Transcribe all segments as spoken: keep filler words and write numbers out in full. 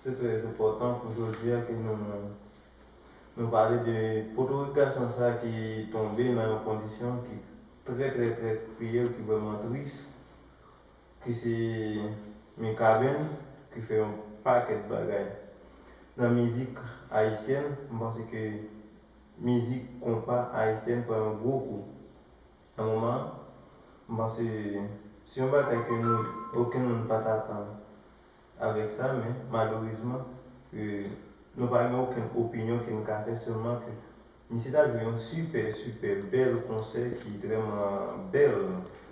Se trè enpòtan pou jodi a ke nou, nou pale de potorik gason sa ki tonbe nan yon kondisyon ki trè, trè, trè kriyèl, ki vrèman tris, ki se Mikaben, ki fè yon pakèt bagay. Nan mizik ayisyèn, m panse ke mizik konpa ayisyèn pran yon gwo kou. Nan moman an, m panse se yon bagay ke nou, okenn moun pa t atann avèk sa, men malerezman, e, nou pa gen okenn opinyon ke n ka fè, sèlman ke misye t al jwe yon sipè, sipè bèl konsè ki vrèman bèl,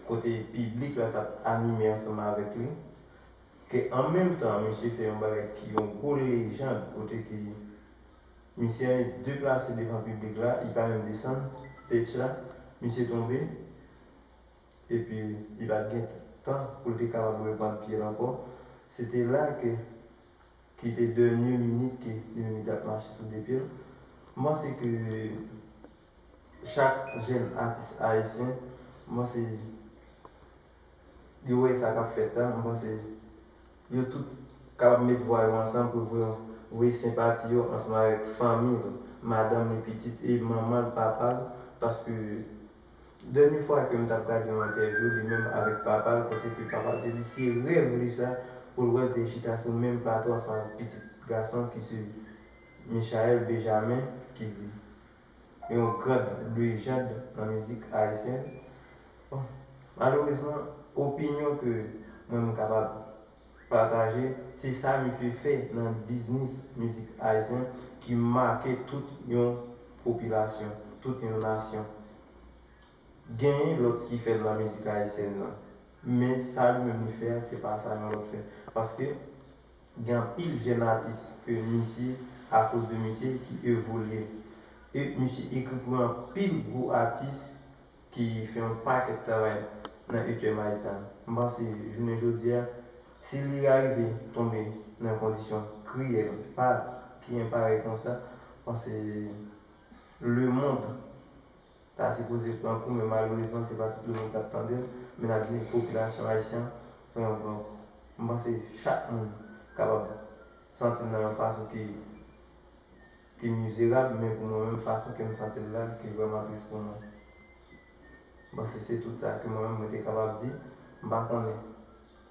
kote piblik la t ap anime ansanm avèk li, ke an menm tan, misye fè yon bagay ki yon gwo lejand, kote ke misye deplase devan piblik la, li pa menm desann stage la, misye tonbe, epi li pa t gen tan pou l te kapab reprann pye l ankò. Se te la ke, ki te dènye minit ke li menm li t ap mache sou de pye l. M panse ke chak jèn atis ayisyen, m panse yo wè sa k ap fèt la, m panse yo tout kapab met vwa yo ansanm pou voye, voye senpati yo ansanm avèk fanmi l, madanm li, pitit e manman l, papa l, paske dènye fwa ke m t ap gade yon entèvyou li menm avèk papa l, kote ke papa l te di se rèv li sa, pou l wè l te chita sou menm plato ansanm avèk pitit gason ki se Michael Benjamin, ki yon gran lejand nan mizik ayisyèn. Bon, malerezman, opinyon ke mwen m kapab pataje, se sa misye fè nan biznis mizik ayisyen ki make tout yon popilasyon, tout yon nasyon. Genyen lòt ki fè l nan mizik ayisyèn nan, men sa li menm li fè a, se pa sa yon lòt fè. Paske gen anpil jèn atis ke misye, akoz de misye, ki evolye. E misye ekri pou anpil gwo atis ki fè yon pakèt travay nan H M I sa. M panse, jounen jodi a, si li arive tonbe nan yon kondisyon kriyèl, pa, ki enparèy konsa, m panse lemonn ta sipoze pran kou, men malerezman, se pa tout lemonn k ap tande l, men n ap di popilasyon ayisyen pran yon gran kou. M panse chak moun kapab santi l nan yon fason ki, ki mizerab, men pou mwen menm, fason ke m santi l la, ki vrèman tris pou mwen. M panse se tout sa ke mwen menm, mwen te kapab di. M pa konnen,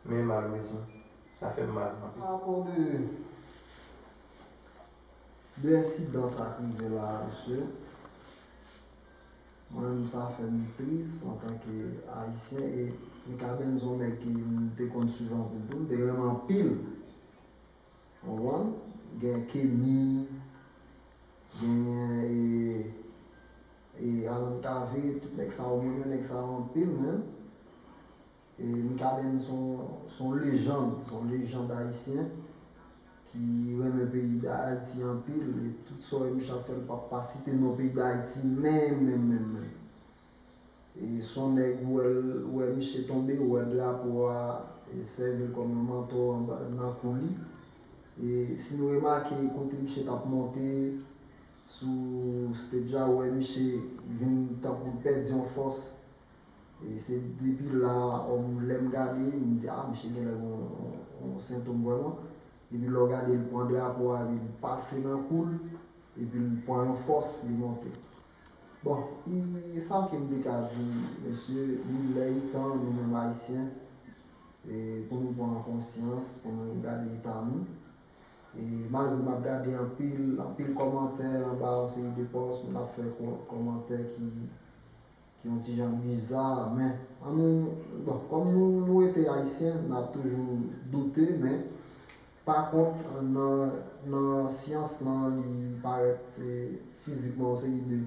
men malerezman, sa fè m mal anpil. Rapò de, de ensidan sa k rive la, mesye, mwen menm, sa fè m tris antanke Ayisyen, e Mikaben se yon nèg ke m te konn swiv anpil tou, m te renmen anpil. Ou konprann? Gen Kenny, gen, e, e, Alan Cavé, tout nèg sa yo, mwen renmen nèg sa yo anpil menm. E Mikaben se yon, se yon lejand, se yon lejand ayisyen ki renmen peyi Dayiti anpil, e tout sa w wè misye ap fè, m p ap pa site non peyi Dayiti menm, menm, menm, menm. E se yon nèg ou wè l, ou wè misye tonbe, ou wè drapo a, e sèvi l kòm yon manto anba, nan kou li. E si nou remake kote misye t ap monte sou stage la, ou wè misye vin tankou l pèdi yon fòs. E se depi la, lè m gade, m di, a, misye genlè gen yon, yon, yon sentòm vrèman. Epi lè w gade, l pran drapo a, epi l pase nan kou l, epi l pran yon fòs, li monte. Bon, e sa ke m te ka di, mesye, li lè, li tan, nou menm Ayisyen, e pou nou pran konsyans, pou nou gade eta nou. E malgre m ap gade anpil, anpil kòmantè anba yon seri de pòs, moun ap fè kò-, kòmantè ki, ki yon ti jan biza, men ann nou, bon, kòm nou, nou rete Ayisyen, n ap toujou doute, men pa kont, nan, nan syans lan, li parèt, e, fizikman yon seri de,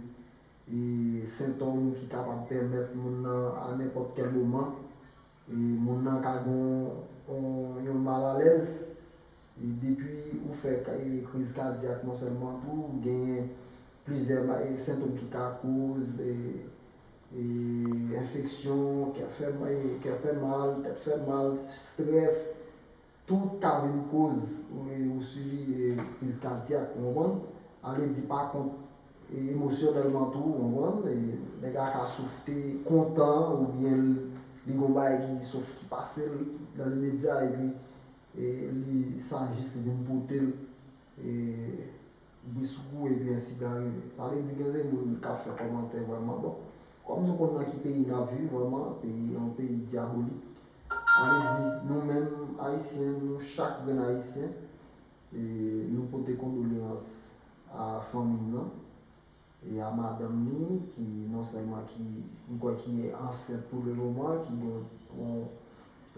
e, sentòm ki kapab pèmèt moun nan, a nenpòt kèl moman, e, moun nan ka gen yon, yon, yon malalèz, e, depi ou fè ka-, e, kriz kadyak non sèlman tou, ou genyen plizyè ma-, e, sentòm ki ka koz, e, e, enfeksyon, kè fè, e, kè fè mal, tèt fè mal, estrès, tout ka vin koz, e, ou sibi, e, kriz kadyak, ou konprann? A vle di, pa kont, e, emosyonèlman tou, ou konprann? E, nèg la ka souf te kontan, oubyen li gon bagay ki souf ki pase l nan limedya, epi e li sa jis vin pote l, e bris gou epi ensidan rive. Sa vle di gen de moun k ap fè kòmantè vrèman bon. Kòm nou konn nan ki peyi n ap viv vrèman, peyi, yon peyi dyabolik. Sa vle di nou menm Ayisyen, nou chak grenn Ayisyen, e nou pote kondoleyans a fanmi nan. E a madanm li, ki non sèlman ki, m kwè ki ansent pou le moman, ki gen yon,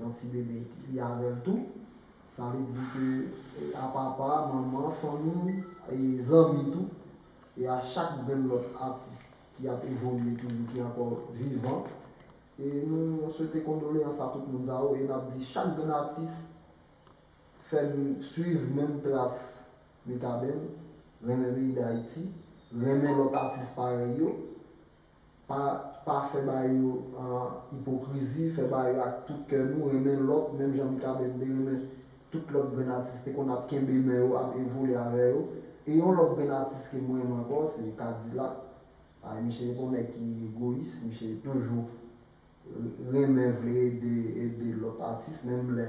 yon ti bebe ki li avè l tou. Sa vle di ke, e, a papa, manman, fanmi, e zanmi tou, e a chak grenn lòt atis ki ap evolye toujou, ki ankò vivan. E nou swete kondoleyans a tout moun sa yo, e n ap di chak grenn atis, fè n swiv menm tras Mikaben, renmen peyi Dayiti, renmen lòt atis parèy yo, pa, pa fè bagay yo an ipokrizi, fè bagay yo ak tout kè nou, renmen lòt, menm jan Mikaben te renmen tout lòt grenn atis te konn ap kenbe men yo, ap evolye avè yo. E yon lòt grenn atis ke m renmen ankò, se Kadilak. Ay, misye se yon nèg ki egoyis, misye toujou renmen vle ede, ede lòt atis, menm lè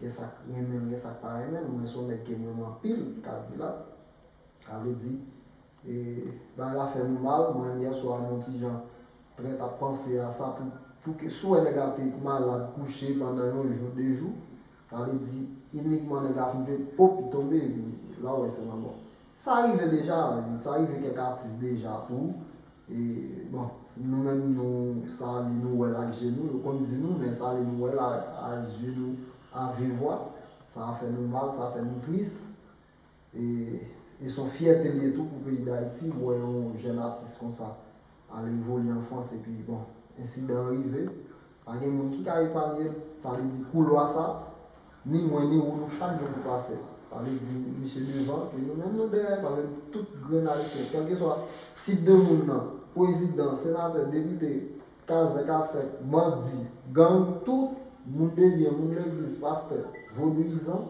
gen sa k renmen l, gen sa k pa renmen l. Mwen se yon nèg ke m renmen anpil, Kadilak. Sa vle di, e, bagay la fè nou mal. Mwen menm yè swa, m yon ti jan trè t ap panse a sa pou, pou ke si w wè nèg la te malad, kouche pandan yon jou, de jou, sa vle di inikman nèg la fin jwe, pop, li tonbe, epi la w wè se lanmò. Sa rive deja, sa rive kèk atis deja tou. E, bon, nou menm nou, sa li nou wè l ak je nou, yo konn di nou, men sa li nou wè l a, a je nou, a vye vwa, sa fè nou mal, sa fè nou tris. E, e se yon fyète l ye tou pou peyi Dayiti, wè yon jèn atis konsa al evolye an Frans, epi, bon, ensidan an rive. Pa gen moun ki ka epanye l. Sa vle di koulwa sa, ni mwen ni ou, nou chak gen pou pase l. Sa vle di misye devan, ke nou menm nou dèyè, paske tout grenn Ayisyen, kèlkeswa tip de moun nan, prezidan, senatè, depite, kazèk, asèk, bandi, gang, tout, moun de byen, moun legliz, pastè, vodouyizan,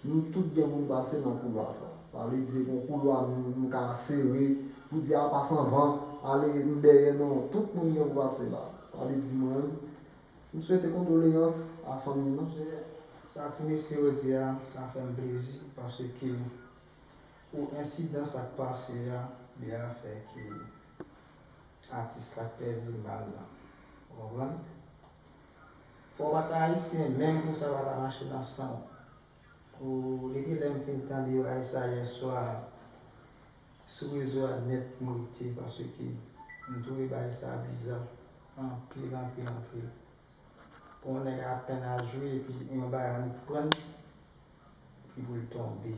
nou tout gen pou n pase nan koulwa sa. Sa vle di se yon koulwa nou, nou ka sere pou di a pa san van, ale m dèyè, non, tout moun gen pou pase la. Sa vle di mwen, m swete kondoleyans a fanmi nan. Sa ti mesye yo di a, sa fè m plezi, paske pou ensidan sa k pase a, li a fè ke atis la pèdi mal la. Ou konprann? Fò w pa ta ayisyen menm pou sa pa ta mache nan san w. Ou, depi lè m fin tande bagay sa yè swa sou rezo a nèt m rete, paske m twouve bagay sa biza anpil, anpil, anpil. Pou yon nèg apèn ap jwe epi yon bagay annik pran l, epi pou l tonbe.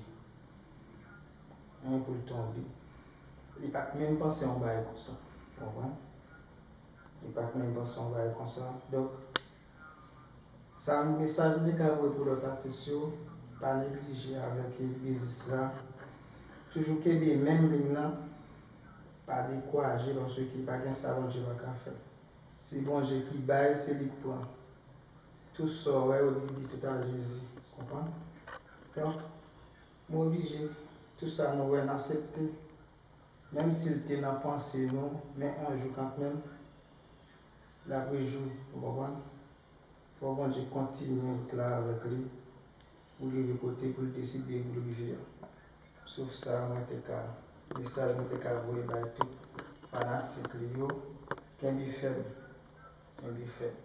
Hein, pou l tonbe. Li pa t menm panse yon bagay konsa. Ou konprann? Li pa t menm panse yon bagay konsa. Donk, sa mesaj m te ka voye pou lòt atis yo, pa neglije avèk biznis la. Toujou kenbe menm liy lan, pa dekouraje, paske pa gen sa Bondye pa ka fè. Se Bondye ki bay, se li k pran. Tout sa w wè yo di, di tout a Jezi. Konprann? Donk, m oblije, tout sa nou wè n aksepte. Menm si l te nan panse nou, men yon jou kanmenm, l ap rejou, ou konprann? Fò Bondye kontinye wout la avèk li, pou l rive kote pou l deside pou l rive a. Sof sa mwen te ka, mesaj mwen te ka voye bay tout fanatik li yo, kenbe fèm, kenbe fèm.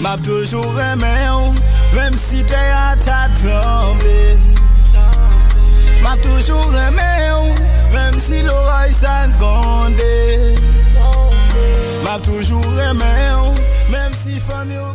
M ap toujou renmen w, menm si tè a ta tranble. M ap toujou renmen w, menm si loraj ta gwonde. M ap toujou renmen w, menm si fanmi w